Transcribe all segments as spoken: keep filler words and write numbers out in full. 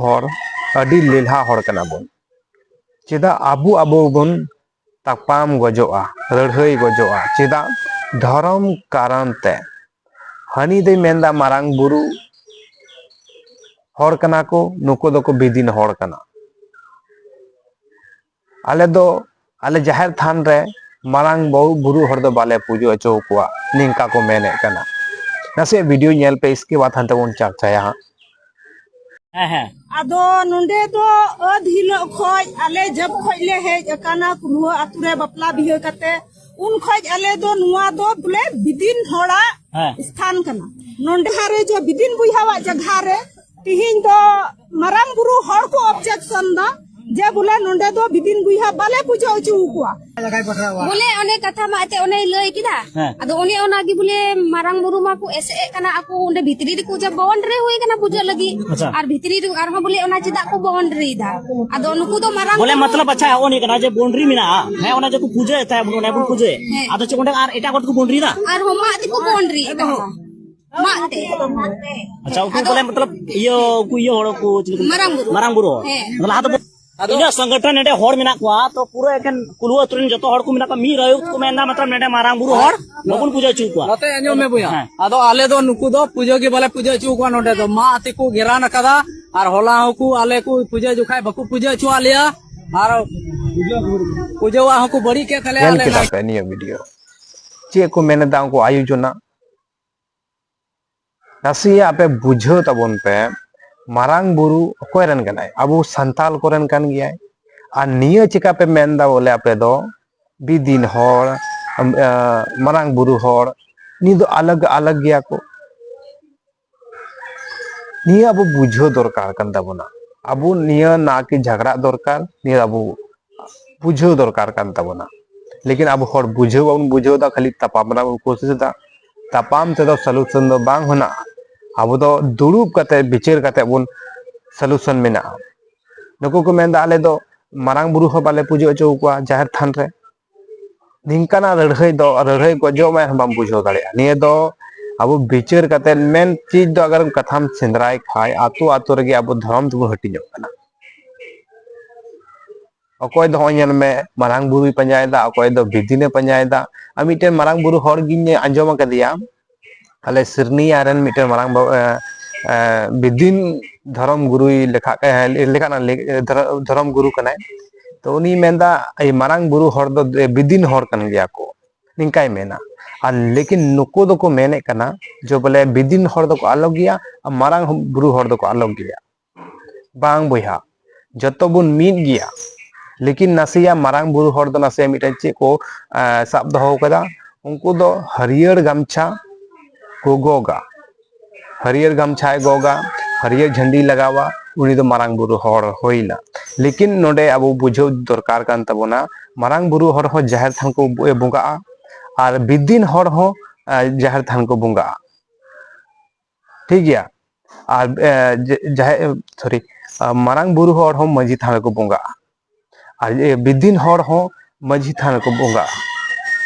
ᱦᱚᱲ ᱟᱹᱰᱤ ᱞᱮᱞᱦᱟ ᱦᱚᱲ ᱠᱟᱱᱟ ᱵᱚᱱ᱾ ᱪᱮᱫᱟᱜ ᱟᱵᱚ ᱟᱵᱚ ᱵᱚᱱ ᱛᱟᱯᱟᱢ ᱜᱚᱡᱚᱜᱼᱟ, ᱞᱟᱹᱲᱦᱟᱹᱭ ᱜᱚᱡᱚᱜᱼᱟ? ᱪᱮᱫᱟᱜ? ᱫᱷᱚᱨᱚᱢ ᱠᱟᱨᱚᱱ ᱛᱮ᱾ ᱦᱟᱹᱱᱤ ᱫᱚᱭ ᱢᱮᱱᱫᱟ ᱢᱟᱨᱟᱝ ᱵᱩᱨᱩ ᱦᱚᱲ ᱠᱟᱱᱟ ᱠᱚ, ᱱᱩᱠᱩ ᱫᱚᱠᱚ ᱵᱤᱫᱤᱱ ᱦᱚᱲ ᱠᱟᱱᱟ᱾ ᱟᱞᱮ ᱫᱚ ᱟᱞᱮ ᱡᱟᱦᱮᱨ ᱛᱷᱟᱱ ᱨᱮ ᱢᱟᱨᱟᱝ ᱵᱟᱹᱦᱩ ᱵᱩᱨᱩ ᱦᱚᱲ ᱫᱚ ᱵᱟᱞᱮ ᱯᱩᱡᱟᱹ ᱦᱚᱪᱚ ᱟᱠᱚᱣᱟ, ᱱᱤᱝᱠᱟ ᱠᱚ ᱢᱮᱱᱮᱫ ᱠᱟᱱᱟ᱾ ᱱᱟᱥᱮᱭᱟᱜ ᱵᱷᱤᱰᱤᱭᱳ ᱧᱮᱞ ᱯᱮ, ᱤᱥᱠᱮ ᱵᱟᱫ ᱦᱟᱱᱛᱮ ᱵᱚᱱ ᱪᱟᱨᱪᱟᱭᱟ ᱦᱟᱸᱜ᱾ ᱦᱮᱸ, ᱦᱮᱸ᱾ ᱟᱫᱚ ᱱᱚᱰᱮ ᱫᱚ ᱟᱹᱫ ᱦᱤᱞᱳᱜ ᱠᱷᱚᱡ, ᱟᱞᱮ ᱡᱟᱵ ᱠᱷᱚᱡ ᱞᱮ ᱦᱮᱡ ᱟᱠᱟᱱᱟ ᱠᱩᱞᱦᱩᱣᱟᱹ ᱟᱛᱩ ᱨᱮ ᱵᱟᱯᱞᱟ ᱵᱤᱦᱟᱹ ᱠᱟᱛᱮ, ᱩᱱ ᱠᱷᱚᱡ ᱟᱞᱮ ᱫᱚ ᱱᱚᱣᱟ ᱫᱚ ᱵᱚᱞᱮ ᱵᱤᱫᱤᱱ ᱦᱚᱲᱟᱜ ᱦᱮᱸ᱾ ᱥᱛᱷᱟᱱ ᱠᱟᱱᱟ᱾ ᱱᱚᱰᱮ ᱦᱟᱨᱮ ᱡᱚ ᱵᱤᱫᱤᱱ ᱵᱚᱭᱦᱟᱣᱟᱜ ᱡᱟᱜᱟ ᱨᱮ ᱛᱤᱦᱤᱧ ᱫᱚ ᱢᱟᱨᱟᱝ ᱵᱩᱨᱩ ᱦᱚᱲ ᱠᱚ ᱚᱵᱡᱮᱠᱥᱚᱱ ᱫᱟ ᱡᱮ ᱵᱚᱞᱮ ᱱᱚᱰᱮ ᱫᱚ ᱵᱤᱫᱤᱱ ᱵᱚᱭᱦᱟ ᱵᱟᱞᱮ ᱯᱩᱡᱟᱹ ᱦᱚᱪᱚ ᱟᱠᱚᱣᱟ᱾ ᱵᱚᱞᱮ ᱚᱱᱮ ᱠᱟᱛᱷᱟ ᱢᱟ ᱮᱱᱛᱮ ᱚᱱᱮᱭ ᱞᱟᱹᱭ ᱠᱮᱫᱟ᱾ ᱦᱮᱸ᱾ ᱟᱫᱚ ᱚᱱᱮ ᱚᱱᱟ ᱜᱮ ᱵᱚᱞᱮ ᱢᱟᱨᱟᱝ ᱵᱩᱨᱩ ᱢᱟ ᱠᱚ ᱮᱥᱮᱫ ᱮᱫ ᱠᱟᱱᱟ, ᱟᱠᱚ ᱚᱸᱰᱮ ᱵᱷᱤᱛᱨᱤ ᱨᱮᱠᱚ ᱡᱟ ᱵᱟᱣᱱᱰᱟᱨᱤ ᱦᱩᱭ ᱠᱟᱱᱟ ᱯᱩᱡᱟᱹ ᱞᱟᱹᱜᱤᱫ᱾ ᱟᱪᱪᱷᱟ᱾ ᱟᱨ ᱵᱷᱤᱛᱨᱤ ᱨᱮ ᱟᱨᱦᱚᱸ ᱵᱚᱞᱮ ᱚᱱᱟ ᱪᱮᱫᱟᱜ ᱠᱚ ᱵᱟᱣᱱᱰᱟᱨᱤ ᱫᱟ? ᱟᱫᱚ ᱱᱩᱠᱩ ᱫᱚ ᱢᱟᱨᱟᱝ ᱵᱚᱞᱮ ᱵᱩᱨᱩ ᱢᱚᱛᱞᱚᱵ ᱟᱪᱪᱷᱟ, ᱦᱚᱸᱜᱼᱚ ᱱᱤᱭᱟᱹ ᱠᱟᱱᱟ ᱡᱮ ᱵᱟᱣᱱᱰᱟᱨᱤ ᱢᱮᱱᱟᱜᱼᱟ᱾ ᱦᱮᱸ, ᱚᱱᱟ ᱡᱮ ᱠᱚ ᱯᱩᱡᱟᱹᱭᱮᱫ ᱛᱟᱦᱮᱸᱫ, ᱚᱱᱟ ᱵᱚᱱ ᱯᱩᱡᱟᱹᱭᱮᱫ᱾ ᱦᱮᱸ᱾ ᱟᱫᱚ ᱪᱮᱫ ᱚᱸᱰᱮ ᱟᱨ ᱮᱴᱟᱜ ᱦᱚᱲ ᱫᱚᱠᱚ ᱵᱟᱣᱱᱰᱟᱨᱤ ᱫᱟ? ᱟᱨᱦᱚᱸ ᱢᱟᱜ ᱛᱮᱠᱚ ᱵᱟᱣᱱᱰᱟᱨᱤ ᱮᱫᱟ᱾ ᱢᱟᱜ ᱛᱮ᱾ ᱟᱪᱪᱷᱟ, ᱩᱱᱠᱩ ᱟᱫᱚ ᱵᱚᱞᱮ ᱢᱚᱛᱞᱚᱵ ᱤᱭᱟᱹ, ᱩᱱᱠᱩ ᱤᱭᱟᱹ ᱦᱚᱲ ᱠᱚ ᱪᱤᱞᱤ ᱠᱚ ᱢᱮᱛᱟ ᱢᱟᱨᱟᱝ ᱠᱚᱣᱟ? ᱵᱩᱨᱩ᱾ ᱢᱟᱨᱟᱝ ᱵᱩᱨᱩ ᱦᱚᱲ᱾ ᱦᱮᱸ᱾ ᱞᱟᱦᱟ ᱫᱚ ᱟᱫᱚ ᱤᱱᱟᱹᱜ ᱥᱚᱝᱜᱚᱴᱷᱚᱱ ᱱᱚᱰᱮ ᱦᱚᱲ ᱢᱮᱱᱟᱜ ᱠᱚᱣᱟ, ᱛᱚ ᱯᱩᱨᱟᱹ ᱮᱠᱮᱱ ᱠᱩᱞᱩ ᱟᱹᱛᱩ ᱨᱮᱱ ᱡᱚᱛᱚ ᱦᱚᱲ ᱠᱚ ᱢᱮᱱᱟᱜ ᱠᱚᱣᱟ, ᱢᱤᱫ ᱨᱟᱹᱭᱩᱛ ᱠᱚ ᱢᱮᱱᱫᱟ, ᱢᱚᱛᱞᱚᱵ ᱱᱚᱰᱮ ᱢᱟᱨᱟᱝ ᱵᱩᱨᱩ ᱦᱚᱲ ᱵᱟᱵᱚᱱ ᱯᱩᱡᱟᱹ ᱦᱚᱪᱚ ᱠᱚᱣᱟ᱾ ᱱᱚᱛᱮ ᱟᱸᱡᱚᱢ ᱢᱮ ᱵᱚᱭᱦᱟ᱾ ᱦᱮᱸ᱾ ᱟᱫᱚ ᱟᱞᱮ ᱫᱚ ᱱᱩᱠᱩ ᱫᱚ ᱯᱩᱡᱟᱹ ᱜᱮ ᱵᱟᱞᱮ ᱯᱩᱡᱟᱹ ᱦᱚᱪᱚ ᱠᱚᱣᱟ ᱱᱚᱰᱮ ᱫᱚ᱾ ᱢᱟᱜ ᱛᱮᱠᱚ ᱜᱷᱮᱨᱟᱱ ᱟᱠᱟᱫᱟ, ᱟᱨ ᱦᱚᱞᱟ ᱦᱚᱸᱠᱚ ᱟᱞᱮ ᱠᱚ ᱯᱩᱡᱟᱹ ᱡᱚᱠᱷᱟᱡ ᱵᱟᱠᱚ ᱯᱩᱡᱟᱹ ᱦᱚᱪᱚᱣᱟᱜ ᱞᱮᱭᱟ, ᱟᱨ ᱯᱩᱡᱟᱹᱣᱟᱜ ᱦᱚᱸᱠᱚ ᱵᱟᱹᱲᱤᱡ ᱠᱮᱫ ᱛᱟᱞᱮᱭᱟ᱾ ᱧᱮᱞ ᱟᱞᱮ ᱠᱮᱫᱟ ᱱᱟᱭ- ᱯᱮ ᱱᱤᱭᱟᱹ ᱵᱷᱤᱰᱤᱭᱳ, ᱪᱮᱫ ᱠᱚ ᱢᱮᱱ ᱮᱫᱟ ᱩᱱᱠᱩ ᱟᱭᱳ ᱡᱚᱱᱟ? ᱱᱟᱥᱮᱭᱟᱜ ᱟᱯᱮ ᱵᱩᱡᱷᱟᱹᱣ ᱛᱟᱵᱚᱱ ᱯᱮ, ᱢᱟᱨᱟᱝ ᱵᱩᱨᱩ ᱚᱠᱚᱭ ᱨᱮᱱ ᱠᱟᱱᱟᱭ? ᱟᱵᱚ ᱥᱟᱱᱛᱟᱞ ᱠᱚᱨᱮᱱ ᱠᱟᱱ ᱜᱮᱭᱟᱭ᱾ ᱟᱨ ᱱᱤᱭᱟᱹ ᱪᱮᱠᱟ ᱯᱮ ᱢᱮᱱᱫᱟ ᱵᱚᱞᱮ ᱟᱯᱮ ᱫᱚ ᱵᱤᱫᱤᱱ ᱦᱚᱲ, ᱟᱢ, ᱟᱸ, ᱢᱟᱨᱟᱝ ᱵᱩᱨᱩ ᱦᱚᱲ, ᱱᱤᱭᱟᱹ ᱫᱚ ᱟᱞᱟᱜᱽ ᱟᱞᱟᱜᱽ ᱜᱮᱭᱟ ᱠᱚ? ᱱᱤᱭᱟᱹ ᱟᱵᱚ ᱵᱩᱡᱷᱟᱹᱣ ᱫᱚᱨᱠᱟᱨ ᱠᱟᱱ ᱛᱟᱵᱚᱱᱟ᱾ ᱟᱵᱚ ᱱᱤᱭᱟᱹ ᱱᱟ ᱠᱤ ᱡᱷᱟᱜᱽᱲᱟᱜ ᱫᱚᱨᱠᱟᱨ, ᱱᱤᱭᱟᱹ ᱟᱵᱚ ᱵᱩᱡᱷᱟᱹᱣ ᱫᱚᱨᱠᱟᱨ ᱠᱟᱱ ᱛᱟᱵᱚᱱᱟ᱾ ᱞᱮᱠᱤᱱ ᱟᱵᱚ ᱦᱚᱲ ᱵᱩᱡᱷᱟᱹᱣ ᱵᱟᱵᱚᱱ ᱵᱩᱡᱷᱟᱹᱣ ᱮᱫᱟ, ᱠᱷᱟᱹᱞᱤ ᱛᱟᱯᱟᱢ ᱨᱮᱱᱟᱜ ᱵᱚᱱ ᱠᱳᱥᱤᱥ ᱮᱫᱟ᱾ ᱛᱟᱯᱟᱢ ᱛᱮᱫᱚ ᱥᱚᱞᱩᱥᱚᱱ ᱫᱚ ᱵᱟᱝ ᱦᱩᱭᱩᱜᱼᱟ᱾ ᱟᱵᱚ ᱫᱚ ᱫᱩᱲᱩᱵ ᱠᱟᱛᱮ ᱵᱤᱪᱟᱹᱨ ᱠᱟᱛᱮ ᱵᱚᱱ ᱥᱚᱞᱩᱥᱚᱱ ᱢᱮᱱᱟᱜᱼᱟ᱾ ᱱᱩᱠᱩ ᱠᱚ ᱢᱮᱱᱫᱟ, ᱟᱞᱮ ᱫᱚ ᱢᱟᱨᱟᱝ ᱵᱩᱨᱩ ᱦᱚᱸ ᱵᱟᱞᱮ ᱯᱩᱡᱟᱹ ᱦᱚᱪᱚ ᱟᱠᱚᱣᱟ ᱡᱟᱦᱮᱨ ᱛᱷᱟᱱ ᱨᱮ᱾ ᱱᱤᱝᱠᱟᱱᱟᱜ ᱞᱟᱹᱲᱦᱟᱹᱭ ᱫᱚ, ᱞᱟᱹᱲᱦᱟᱹᱭ ᱜᱚᱡᱚᱜ ᱢᱮ ᱵᱟᱢ ᱵᱩᱡᱷᱟᱹᱣ ᱫᱟᱲᱮᱭᱟᱜᱼᱟ᱾ ᱱᱤᱭᱟᱹ ᱫᱚ ᱟᱵᱚ ᱵᱤᱪᱟᱹᱨ ᱠᱟᱛᱮ ᱢᱮᱱ ᱪᱮᱫ ᱫᱚ ᱟᱜᱟᱨ ᱠᱟᱛᱷᱟᱢ ᱥᱮᱸᱫᱽᱨᱟᱭ ᱠᱷᱟᱡ, ᱟᱛᱳ ᱟᱛᱳ ᱨᱮᱜᱮ ᱟᱵᱚ ᱫᱷᱚᱨᱚᱢ ᱛᱮᱵᱚᱱ ᱦᱟᱹᱴᱤᱧᱚᱜ ᱠᱟᱱᱟ᱾ ᱚᱠᱚᱭ ᱫᱚ ᱦᱚᱸᱜᱼᱚᱭ ᱧᱮᱞ ᱢᱮ, ᱢᱟᱨᱟᱝ ᱵᱩᱨᱩᱭ ᱯᱟᱸᱡᱟᱭᱮᱫᱟ, ᱚᱠᱚᱭ ᱫᱚ ᱵᱤᱫᱤᱱᱮ ᱯᱟᱸᱡᱟᱭᱮᱫᱟ᱾ ᱟᱨ ᱢᱤᱫᱴᱮᱱ ᱢᱟᱨᱟᱝ ᱵᱩᱨᱩ ᱦᱚᱲ ᱜᱤᱧ ᱟᱸᱡᱚᱢ ᱟᱠᱟᱫᱮᱭᱟ, ᱟᱞᱮ ᱥᱤᱨᱱᱤᱭᱟ ᱨᱮᱱ ᱢᱤᱫᱴᱮᱱ ᱢᱟᱨᱟᱝ ᱵᱟ-, ᱮ, ᱮ, ᱵᱤᱫᱤᱱ ᱫᱷᱚᱨᱚᱢ ᱜᱩᱨᱩᱭ ᱞᱮᱠᱷᱟᱜ, ᱮ, ᱞᱮᱠᱟᱱᱟ, ᱞᱮ-, ᱫᱷᱚᱨᱚ-, ᱫᱷᱚᱨᱚᱢ ᱜᱩᱨᱩ ᱠᱟᱱᱟᱭ᱾ ᱛᱚ ᱩᱱᱤ ᱢᱮᱱᱫᱟ, ᱮᱭ ᱢᱟᱨᱟᱝ ᱵᱩᱨᱩ ᱦᱚᱲ ᱫᱚ ᱵᱤᱫᱤᱱ ᱦᱚᱲ ᱠᱟᱱ ᱜᱮᱭᱟ ᱠᱚ, ᱱᱤᱝᱠᱟᱭ ᱢᱮᱱᱟ᱾ ᱟᱨ ᱞᱮᱠᱤᱱ ᱱᱩᱠᱩ ᱫᱚᱠᱚ ᱢᱮᱱᱮᱫ ᱠᱟᱱᱟ ᱡᱮ ᱵᱚᱞᱮ ᱵᱤᱫᱤᱱ ᱦᱚᱲ ᱫᱚᱠᱚ ᱟᱞᱚᱜ ᱜᱮᱭᱟ ᱟᱨ ᱢᱟᱨᱟᱝ ᱵᱩᱨᱩ ᱦᱚᱲ ᱫᱚᱠᱚ ᱟᱞᱚᱜ ᱜᱮᱭᱟ᱾ ᱵᱟᱝ ᱵᱚᱭᱦᱟ, ᱡᱚᱛᱚ ᱵᱚᱱ ᱢᱤᱫ ᱜᱮᱭᱟ, ᱞᱮᱠᱤᱱ ᱱᱟᱥᱮᱭᱟᱜ ᱢᱟᱨᱟᱝ ᱵᱩᱨᱩ ᱦᱚᱲ ᱫᱚ ᱱᱟᱥᱮᱭᱟᱜ ᱢᱤᱫᱴᱮᱱ ᱪᱮᱫ ᱠᱚ, ᱮ, ᱥᱟᱵ ᱫᱚᱦᱚ ᱠᱟᱫᱟ, ᱩᱱᱠᱩ ᱫᱚ ᱦᱟᱹᱨᱭᱟᱹᱲ ᱜᱟᱢᱪᱷᱟ ᱠᱚ ᱜᱚᱜᱟ, ᱦᱟᱹᱨᱭᱟᱹᱲ ᱜᱟᱢᱪᱷᱟᱭ ᱜᱚᱜᱟ, ᱦᱟᱹᱨᱭᱟᱹᱲ ᱡᱷᱟᱹᱱᱰᱤᱭ ᱞᱟᱜᱟᱣᱟ, ᱩᱱᱤ ᱫᱚ ᱢᱟᱨᱟᱝ ᱵᱩᱨᱩ ᱦᱚᱲ ᱦᱩᱭᱱᱟ᱾ ᱞᱮᱠᱤᱱ ᱱᱚᱰᱮ ᱟᱵᱚ ᱵᱩᱡᱷᱟᱹᱣ ᱫᱚᱨᱠᱟᱨ ᱠᱟᱱ ᱛᱟᱵᱚᱱᱟ, ᱢᱟᱨᱟᱝ ᱵᱩᱨᱩ ᱦᱚᱲ ᱦᱚᱸ ᱡᱟᱦᱮᱨ ᱛᱷᱟᱱ ᱠᱚ ᱵᱚᱸᱜᱟᱜᱼᱟ ᱟᱨ ᱵᱤᱫᱤᱱ ᱦᱚᱲ ᱦᱚᱸ, ᱮ, ᱡᱟᱦᱮᱨ ᱛᱷᱟᱱ ᱠᱚ ᱵᱚᱸᱜᱟᱜᱼᱟ᱾ ᱴᱷᱤᱠ ᱜᱮᱭᱟ? ᱟᱨ, ᱮ, ᱡᱮ-, ᱡᱟᱦᱮᱨ, ᱥᱚᱨᱤ, ᱟ, ᱢᱟᱨᱟᱝ ᱵᱩᱨᱩ ᱦᱚᱲ ᱦᱚᱸ ᱢᱟᱹᱡᱷᱤ ᱛᱷᱟᱱ ᱨᱮᱠᱚ ᱵᱚᱸᱜᱟᱜᱼᱟ᱾ ᱟᱨ, ᱮ, ᱵᱤᱫᱤᱱ ᱦᱚᱲ ᱦᱚᱸ ᱢᱟᱹᱡᱷᱤ ᱛᱷᱟᱱ ᱨᱮᱠᱚ ᱵᱚᱸᱜᱟᱜᱼᱟ᱾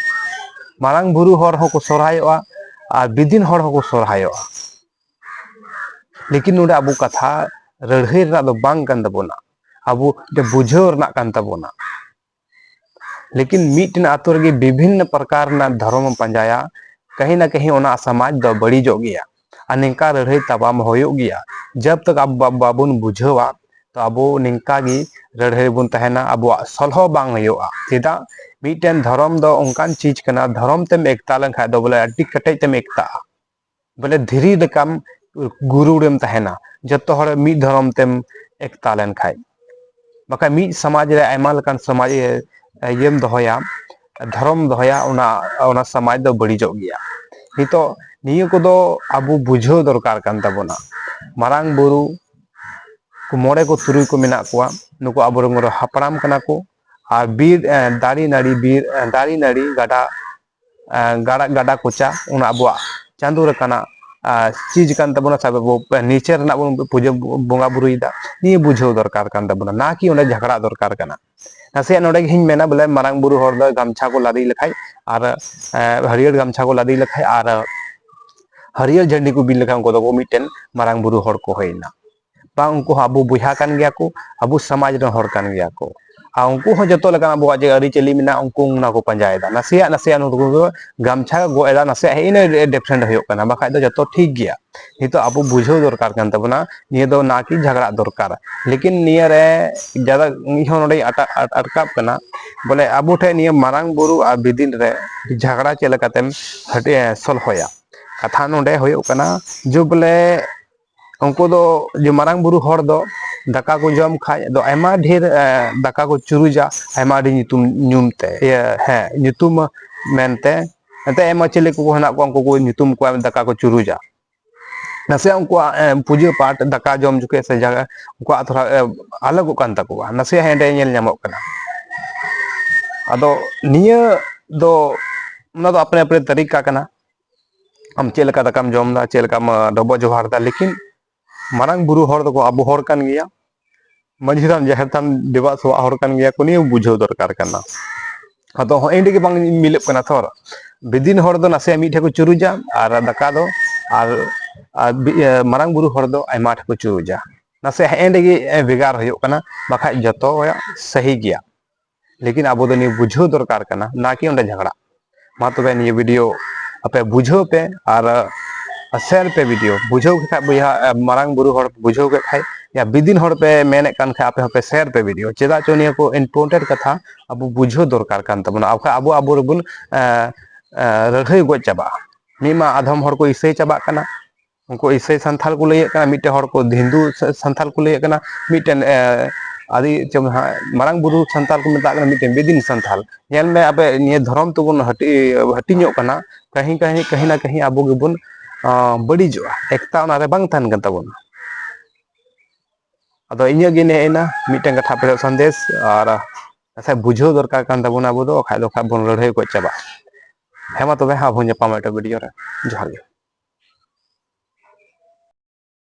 ᱢᱟᱨᱟᱝ ᱵᱩᱨᱩ ᱦᱚᱲ ᱦᱚᱸᱠᱚ ᱥᱚᱨᱦᱟᱭᱚᱜᱼᱟ ᱟᱨ ᱵᱤᱫᱤᱱ ᱦᱚᱲ ᱦᱚᱸᱠᱚ ᱥᱚᱨᱦᱟᱭᱚᱜᱼᱟ᱾ ᱞᱮᱠᱤᱱ ᱱᱚᱰᱮ ᱟᱵᱚ ᱠᱟᱛᱷᱟ ᱞᱟᱹᱲᱦᱟᱹᱭ ᱨᱮᱱᱟᱜ ᱫᱚ ᱵᱟᱝ ᱠᱟᱱ ᱛᱟᱵᱚᱱᱟ, ᱟᱵᱚ ᱢᱤᱫᱴᱮᱱ ᱵᱩᱡᱷᱟᱹᱣ ᱨᱮᱱᱟᱜ ᱠᱟᱱ ᱛᱟᱵᱚᱱᱟ᱾ ᱞᱮᱠᱤᱱ ᱢᱤᱫᱴᱮᱱ ᱟᱛᱳ ᱨᱮᱜᱮ ᱵᱤᱵᱷᱤᱱᱱᱚ ᱯᱨᱚᱠᱟᱨ ᱨᱮᱱᱟᱜ ᱫᱷᱚᱨᱚᱢ ᱮᱢ ᱯᱟᱸᱡᱟᱭᱟ, ᱠᱟᱹᱦᱤ ᱱᱟ ᱠᱟᱹᱦᱤ ᱚᱱᱟ ᱥᱚᱢᱟᱡᱽ ᱫᱚ ᱵᱟᱹᱲᱤᱡᱚᱜ ᱜᱮᱭᱟ᱾ ᱟᱨ ᱱᱤᱝᱠᱟ ᱞᱟᱹᱲᱦᱟᱹᱭ ᱛᱟᱯᱟᱢ ᱦᱩᱭᱩᱜ ᱜᱮᱭᱟ᱾ ᱡᱟᱵ ᱛᱟᱠ ᱟᱵᱚ ᱵᱟ-, ᱵᱟᱵᱚᱱ ᱵᱩᱡᱷᱟᱹᱣᱟ, ᱛᱚ ᱟᱵᱚ ᱱᱤᱝᱠᱟ ᱜᱮ ᱞᱟᱹᱲᱦᱟᱹᱭ ᱨᱮᱵᱚᱱ ᱛᱟᱦᱮᱱᱟ, ᱟᱵᱚᱣᱟᱜ ᱥᱚᱞᱦᱚ ᱵᱟᱝ ᱦᱩᱭᱩᱜᱼᱟ᱾ ᱪᱮᱫᱟᱜ? ᱢᱤᱫᱴᱮᱱ ᱫᱷᱚᱨᱚᱢ ᱫᱚ ᱚᱱᱠᱟᱱ ᱪᱤᱡᱽ ᱠᱟᱱᱟ, ᱫᱷᱚᱨᱚᱢ ᱛᱮᱢ ᱮᱠᱛᱟ ᱞᱮᱱᱠᱷᱟᱱ ᱫᱚ ᱵᱚᱞᱮ ᱟᱹᱰᱤ ᱠᱮᱴᱮᱡ ᱛᱮᱢ ᱮᱠᱛᱟᱜᱼᱟ, ᱵᱚᱞᱮ ᱫᱷᱤᱨᱤ ᱞᱮᱠᱟᱢ ᱜᱩᱨᱩᱲᱮᱢ ᱛᱟᱦᱮᱱᱟ, ᱡᱚᱛᱚ ᱦᱚᱲ ᱢᱤᱫ ᱫᱷᱚᱨᱚᱢ ᱛᱮᱢ ᱮᱠᱛᱟ ᱞᱮᱱᱠᱷᱟᱡ᱾ ᱵᱟᱠᱷᱟᱡ ᱢᱤᱫ ᱥᱚᱢᱟᱡᱽ ᱨᱮ ᱟᱭᱢᱟ ᱞᱮᱠᱟᱱ ᱥᱚᱢᱟᱡᱽ, ᱤᱭᱟᱹ, ᱤᱭᱟᱹᱢ ᱫᱚᱦᱚᱭᱟ, ᱫᱷᱚᱨᱚᱢ ᱫᱚᱦᱚᱭᱟ, ᱚᱱᱟ, ᱚᱱᱟ ᱥᱚᱢᱟᱡᱽ ᱫᱚ ᱵᱟᱹᱲᱤᱡᱚᱜ ᱜᱮᱭᱟ᱾ ᱱᱤᱛᱚᱜ ᱱᱤᱭᱟᱹ ᱠᱚᱫᱚ ᱟᱵᱚ ᱵᱩᱡᱷᱟᱹᱣ ᱫᱚᱨᱠᱟᱨ ᱠᱟᱱ ᱛᱟᱵᱚᱱᱟ᱾ ᱢᱟᱨᱟᱝ ᱵᱩᱨᱩ ᱠᱚ ᱢᱚᱬᱮ ᱠᱚ ᱛᱩᱨᱩᱭ ᱠᱚ ᱢᱮᱱᱟᱜ ᱠᱚᱣᱟ, ᱱᱩᱠᱩ ᱟᱵᱚᱨᱮᱱ ᱦᱟᱯᱲᱟᱢ ᱠᱟᱱᱟ ᱠᱚ᱾ ᱟᱨ ᱵᱤᱨ, ᱮ, ᱫᱟᱨᱮ ᱱᱟᱹᱲᱤ, ᱵᱤᱨ, ᱮ, ᱫᱟᱨᱮ ᱱᱟᱹᱲᱤ, ᱜᱟᱰᱟ, ᱮ, ᱜᱟᱰᱟ, ᱜᱟᱰᱟ ᱠᱚᱪᱟ, ᱚᱱᱟ ᱟᱵᱚᱣᱟᱜ ᱪᱟᱸᱫᱳ ᱞᱮᱠᱟᱱᱟᱜ, ᱮ, ᱪᱤᱡᱽ ᱠᱟᱱ ᱛᱟᱵᱚᱱᱟ, ᱥᱮ ᱟᱵᱚ nature ᱨᱮᱱᱟᱜ ᱵᱚᱱ ᱯᱩᱡᱟᱹ ᱵᱚᱸᱜᱟ ᱵᱩᱨᱩᱭᱮᱫᱟ, ᱱᱤᱭᱟᱹ ᱵᱩᱡᱷᱟᱹᱣ ᱫᱚᱨᱠᱟᱨ ᱠᱟᱱ ᱛᱟᱵᱚᱱᱟ, ᱱᱟ ᱠᱤ ᱚᱸᱰᱮ ᱡᱷᱟᱜᱽᱲᱟ ᱫᱚᱨᱠᱟᱨ ᱠᱟᱱᱟ᱾ ᱱᱟᱥᱮᱭᱟᱜ ᱱᱚᱰᱮ ᱜᱮ ᱤᱧ ᱢᱮᱱᱟ ᱵᱚᱞᱮ ᱢᱟᱨᱟᱝ ᱵᱩᱨᱩ ᱦᱚᱲ ᱫᱚ ᱜᱟᱢᱪᱷᱟ ᱠᱚ ᱞᱟᱫᱮ ᱞᱮᱠᱷᱟᱡ ᱟᱨ, ᱮ, ᱦᱟᱹᱨᱭᱟᱹᱲ ᱜᱟᱢᱪᱷᱟ ᱠᱚ ᱞᱟᱫᱮ ᱞᱮᱠᱷᱟᱡ ᱟᱨ ᱦᱟᱹᱨᱭᱟᱹᱲ ᱡᱷᱟᱹᱱᱰᱤ ᱠᱚ ᱵᱤᱫ ᱞᱮᱠᱷᱟᱱ ᱩᱱᱠᱩ ᱫᱚ ᱢᱤᱫᱴᱮᱱ ᱢᱟᱨᱟᱝ ᱵᱩᱨᱩ ᱦᱚᱲ ᱠᱚ ᱦᱩᱭᱱᱟ᱾ ᱵᱟᱝ, ᱩᱱᱠᱩ ᱦᱚᱸ ᱟᱵᱚ ᱵᱚᱭᱦᱟ ᱠᱟᱱ ᱜᱮᱭᱟ ᱠᱚ, ᱟᱵᱚ ᱥᱚᱢᱟᱡᱽ ᱨᱮᱱ ᱦᱚᱲ ᱠᱟᱱ ᱜᱮᱭᱟ ᱠᱚ᱾ ᱟᱨ ᱩᱱᱠᱩ ᱦᱚᱸ ᱡᱚᱛᱚ ᱞᱮᱠᱟᱱ ᱟᱵᱚᱣᱟᱜ ᱡᱮ ᱟᱹᱨᱤᱪᱟᱹᱞᱤ ᱢᱮᱱᱟᱜᱼᱟ, ᱩᱱᱠᱩ ᱚᱱᱟ ᱠᱚ ᱯᱟᱸᱡᱟᱭᱮᱫᱟ᱾ ᱱᱟᱥᱮᱭᱟᱜ ᱱᱟᱥᱮᱭᱟᱜ ᱱᱩᱠᱩ ᱫᱚ ᱜᱟᱢᱪᱷᱟ ᱠᱚ ᱜᱚᱜ ᱮᱫᱟ, ᱱᱟᱥᱮᱭᱟᱜ ᱦᱮᱡ ᱮᱱᱟ, different ᱦᱩᱭᱩᱜ ᱠᱟᱱᱟ, ᱵᱟᱠᱷᱟᱡ ᱫᱚ ᱡᱚᱛᱚ ᱴᱷᱤᱠ ᱜᱮᱭᱟ᱾ ᱱᱤᱛᱚᱜ ᱟᱵᱚ ᱵᱩᱡᱷᱟᱹᱣ ᱫᱚᱨᱠᱟᱨ ᱠᱟᱱ ᱛᱟᱵᱚᱱᱟ, ᱱᱤᱭᱟᱹ ᱫᱚ ᱱᱟ ᱠᱤ ᱡᱷᱟᱜᱽᱲᱟᱜ ᱫᱚᱨᱠᱟᱨ᱾ ᱞᱮᱠᱤᱱ ᱱᱤᱭᱟᱹ ᱨᱮ ᱡᱟᱫᱟ ᱤᱧ ᱦᱚᱸ ᱱᱚᱰᱮᱧ ᱟᱴᱟ-, ᱟᱴ-, ᱟᱴᱠᱟᱜ ᱠᱟᱱᱟ, ᱵᱚᱞᱮ ᱟᱵᱚ ᱴᱷᱮᱱ ᱱᱤᱭᱟᱹ ᱢᱟᱨᱟᱝ ᱵᱩᱨᱩ ᱟᱨ ᱵᱤᱫᱤᱱ ᱨᱮ ᱡᱷᱟᱜᱽᱲᱟ ᱪᱮᱫ ᱞᱮᱠᱟᱛᱮᱢ ᱦᱟᱹᱴᱤ-, ᱮ, ᱥᱚᱞᱦᱚᱭᱟ? ᱠᱟᱛᱷᱟ ᱱᱚᱰᱮ ᱦᱩᱭᱩᱜ ᱠᱟᱱᱟ ᱡᱮ ᱵᱚᱞᱮ ᱩᱱᱠᱩ ᱫᱚ ᱡᱮ ᱢᱟᱨᱟᱝ ᱵᱩᱨᱩ ᱦᱚᱲ ᱫᱚ ᱫᱟᱠᱟ ᱠᱚ ᱡᱚᱢ ᱠᱷᱟᱡ ᱫᱚ ᱟᱭᱢᱟ ᱰᱷᱮᱨ, ᱮ, ᱫᱟᱠᱟ ᱠᱚ ᱪᱩᱨᱩᱡᱟ, ᱟᱭᱢᱟ ᱟᱹᱰᱤ ᱧᱩᱛᱩᱢ ᱧᱩᱢ ᱛᱮ, ᱤᱭᱟᱹ, ᱦᱮᱸ, ᱧᱩᱛᱩᱢ ᱢᱮᱱᱛᱮ᱾ ᱮᱱᱛᱮ ᱟᱭᱢᱟ ᱪᱤᱞᱤ ᱠᱚᱠᱚ ᱦᱮᱱᱟᱜ ᱠᱚᱣᱟ, ᱩᱱᱠᱩ ᱠᱚ ᱧᱩᱛᱩᱢ ᱠᱚᱣᱟ, ᱫᱟᱠᱟ ᱠᱚ ᱪᱩᱨᱩᱡᱟ᱾ ᱱᱟᱥᱮᱭᱟᱜ ᱩᱱᱠᱩᱣᱟᱜ, ᱮ, ᱯᱩᱡᱟᱹ ᱯᱟᱴ, ᱫᱟᱠᱟ ᱡᱚᱢ ᱡᱚᱠᱷᱮᱡ ᱥᱮ ᱡᱟᱦᱟᱸ ᱩᱱᱠᱩᱣᱟᱜ ᱛᱷᱚᱲᱟ, ᱮ, ᱟᱞᱟᱜᱚᱜ ᱠᱟᱱ ᱛᱟᱠᱚᱣᱟ, ᱱᱟᱥᱮᱭᱟᱜ ᱦᱮᱸᱰᱮ ᱧᱮᱞ ᱧᱟᱢᱚᱜ ᱠᱟᱱᱟ᱾ ᱟᱫᱚ ᱱᱤᱭᱟᱹ ᱫᱚ, ᱚᱱᱟ ᱫᱚ ᱟᱯᱱᱮ ᱟᱯᱱᱮ ᱛᱟᱹᱨᱤᱠᱟ ᱠᱟᱱᱟ᱾ ᱟᱢ ᱪᱮᱫ ᱞᱮᱠᱟ ᱫᱟᱠᱟᱢ ᱡᱚᱢ ᱮᱫᱟ, ᱪᱮᱫ ᱞᱮᱠᱟᱢ, ᱮ, ᱰᱚᱵᱚᱜ ᱡᱚᱦᱟᱨ ᱮᱫᱟ, ᱞᱮᱠᱤᱱ ᱢᱟᱨᱟᱝ ᱵᱩᱨᱩ ᱦᱚᱲ ᱫᱚᱠᱚ ᱟᱵᱚ ᱦᱚᱲ ᱠᱟᱱ ᱜᱮᱭᱟ, ᱢᱟᱹᱡᱷᱤ ᱛᱷᱟᱱ, ᱡᱟᱦᱮᱨ ᱛᱷᱟᱱ ᱫᱮᱵᱟ ᱥᱮᱵᱟ ᱦᱚᱲ ᱠᱟᱱ ᱜᱮᱭᱟ ᱠᱚ, ᱱᱤᱭᱟᱹ ᱵᱩᱡᱷᱟᱹᱣ ᱫᱚᱨᱠᱟᱨ ᱠᱟᱱᱟ᱾ ᱟᱫᱚ ᱦᱚᱸᱜᱼᱚᱭ ᱚᱸᱰᱮ ᱜᱮ ᱵᱟᱝ ᱢᱤᱞᱟᱹᱜ ᱠᱟᱱᱟ ᱛᱷᱚᱨ᱾ ᱵᱤᱫᱤᱱ ᱦᱚᱲ ᱫᱚ ᱱᱟᱥᱮᱭᱟᱜ ᱢᱤᱫ ᱴᱷᱮᱱ ᱠᱚ ᱪᱩᱨᱩᱡᱟ, ᱟᱨ ᱫᱟᱠᱟ ᱫᱚ, ᱟᱨ, ᱟᱨ ᱵᱤ-, ᱤᱭᱟᱹ, ᱢᱟᱨᱟᱝ ᱵᱩᱨᱩ ᱦᱚᱲ ᱫᱚ ᱟᱭᱢᱟ ᱴᱷᱮᱱ ᱠᱚ ᱪᱩᱨᱩᱡᱟ᱾ ᱱᱟᱥᱮ ᱦᱮᱸᱜᱼᱮ ᱚᱸᱰᱮ ᱜᱮ, ᱮ, ᱵᱷᱮᱜᱟᱨ ᱦᱩᱭᱩᱜ ᱠᱟᱱᱟ, ᱵᱟᱠᱷᱟᱡ ᱡᱚᱛᱚᱣᱟᱜ ᱥᱟᱹᱦᱤ ᱜᱮᱭᱟ᱾ ᱞᱮᱠᱤᱱ ᱟᱵᱚ ᱫᱚ ᱱᱤᱭᱟᱹ ᱵᱩᱡᱷᱟᱹᱣ ᱫᱚᱨᱠᱟᱨ ᱠᱟᱱᱟ, ᱱᱟ ᱠᱤ ᱚᱸᱰᱮ ᱡᱷᱟᱜᱽᱲᱟ᱾ ᱢᱟ ᱛᱚᱵᱮ ᱱᱤᱭᱟᱹ video ᱟᱯᱮ ᱵᱩᱡᱷᱟᱹᱣ ᱯᱮ ᱟᱨ, ᱟ, share ᱯᱮ video᱾ ᱵᱩᱡᱷᱟᱹᱣ ᱠᱮᱫ ᱠᱷᱟᱡ ᱵᱚᱭᱦᱟ, ᱟ, ᱢᱟᱨᱟᱝ ᱵᱩᱨᱩ ᱦᱚᱲ ᱵᱩᱡᱷᱟᱹᱣ ᱠᱮᱫ ᱠᱷᱟᱡ, ᱭᱟ ᱵᱤᱫᱤᱱ ᱦᱚᱲ ᱯᱮ ᱢᱮᱱᱮᱫ ᱠᱟᱱ ᱠᱷᱟᱡ, ᱟᱯᱮ ᱦᱚᱸᱯᱮ share ᱯᱮ video᱾ ᱪᱮᱫᱟᱜ ᱪᱚ ᱱᱤᱭᱟᱹ ᱠᱚ important ᱠᱟᱛᱷᱟ ᱟᱵᱚ ᱵᱩᱡᱷᱟᱹᱣ ᱫᱚᱨᱠᱟᱨ ᱠᱟᱱ ᱛᱟᱵᱚᱱᱟ᱾ ᱟᱵᱚ, ᱟᱵᱚ, ᱟᱵᱚ ᱨᱮᱵᱚᱱ, ᱟ, ᱟ, ᱞᱟᱹᱲᱦᱟᱹᱭ ᱜᱚᱡ ᱪᱟᱵᱟᱜᱼᱟ᱾ ᱢᱤᱫ ᱢᱟ ᱟᱫᱷᱚᱢ ᱦᱚᱲ ᱠᱚ ᱤᱥᱟᱹᱭ ᱪᱟᱵᱟᱜ ᱠᱟᱱᱟ, ᱩᱱᱠᱩ ᱤᱥᱟᱹᱭ ᱥᱟᱱᱛᱷᱟᱞ ᱠᱚ ᱞᱟᱹᱭᱮᱫ ᱠᱟᱱᱟ, ᱢᱤᱫᱴᱮᱱ ᱦᱚᱲ ᱠᱚ ᱦᱤᱱᱫᱩ ᱥᱟ-, ᱥᱟᱱᱛᱷᱟᱞ ᱠᱚ ᱞᱟᱹᱭᱮᱫ ᱠᱟᱱᱟ, ᱢᱤᱫᱴᱮᱱ, ᱮ, ᱟᱹᱫᱤ-, ᱪᱮᱫ ᱦᱟᱸᱜ, ᱢᱟᱨᱟᱝ ᱵᱩᱨᱩ ᱥᱟᱱᱛᱟᱞ ᱠᱚ ᱢᱮᱛᱟᱜ ᱠᱟᱱᱟ, ᱢᱤᱫᱴᱮᱱ ᱵᱮᱫᱤᱱ ᱥᱟᱱᱛᱟᱞ᱾ ᱧᱮᱞ ᱢᱮ, ᱟᱯᱮ ᱱᱤᱭᱟᱹ ᱫᱷᱚᱨᱚᱢ ᱛᱮᱵᱚᱱ ᱦᱟᱹᱴᱤ-, ᱦᱟᱹᱴᱤᱧᱚᱜ ᱠᱟᱱᱟ, ᱠᱟᱹᱦᱤ, ᱠᱟᱹᱦᱤ, ᱠᱟᱹᱦᱤ ᱱᱟ ᱠᱟᱹᱦᱤ ᱟᱵᱚ ᱜᱮᱵᱚᱱ, ᱟ, ᱵᱟᱹᱲᱤᱡᱚᱜᱼᱟ, ᱮᱠᱛᱟ ᱚᱱᱟᱨᱮ ᱵᱟᱝ ᱛᱟᱦᱮᱱ ᱠᱟᱱ ᱛᱟᱵᱚᱱᱟ᱾ ᱟᱫᱚ ᱤᱧᱟᱹᱜ ᱜᱮ ᱱᱤᱭᱟᱹ ᱤᱱᱟᱹ ᱢᱤᱫᱴᱮᱱ ᱠᱟᱛᱷᱟ ᱟᱯᱮ ᱴᱷᱮᱱ ᱥᱟᱸᱫᱮᱥ, ᱟᱨ ᱠᱟᱛᱷᱟ ᱵᱩᱡᱷᱟᱹᱣ ᱫᱚᱨᱠᱟᱨ ᱠᱟᱱ ᱛᱟᱵᱚᱱᱟ ᱟᱵᱚ ᱫᱚ, ᱵᱟᱠᱷᱟᱡ ᱫᱚ ᱠᱷᱟᱡ ᱵᱚᱱ ᱞᱟᱹᱲᱦᱟᱹᱭ ᱜᱚᱡ ᱪᱟᱵᱟᱜᱼᱟ᱾ ᱦᱮᱸ ᱢᱟ ᱛᱚᱵᱮ, ᱟᱵᱚ ᱧᱟᱯᱟᱢᱟ ᱮᱴᱟᱜ video ᱨᱮ᱾ ᱡᱚᱦᱟᱨ ᱜᱮ᱾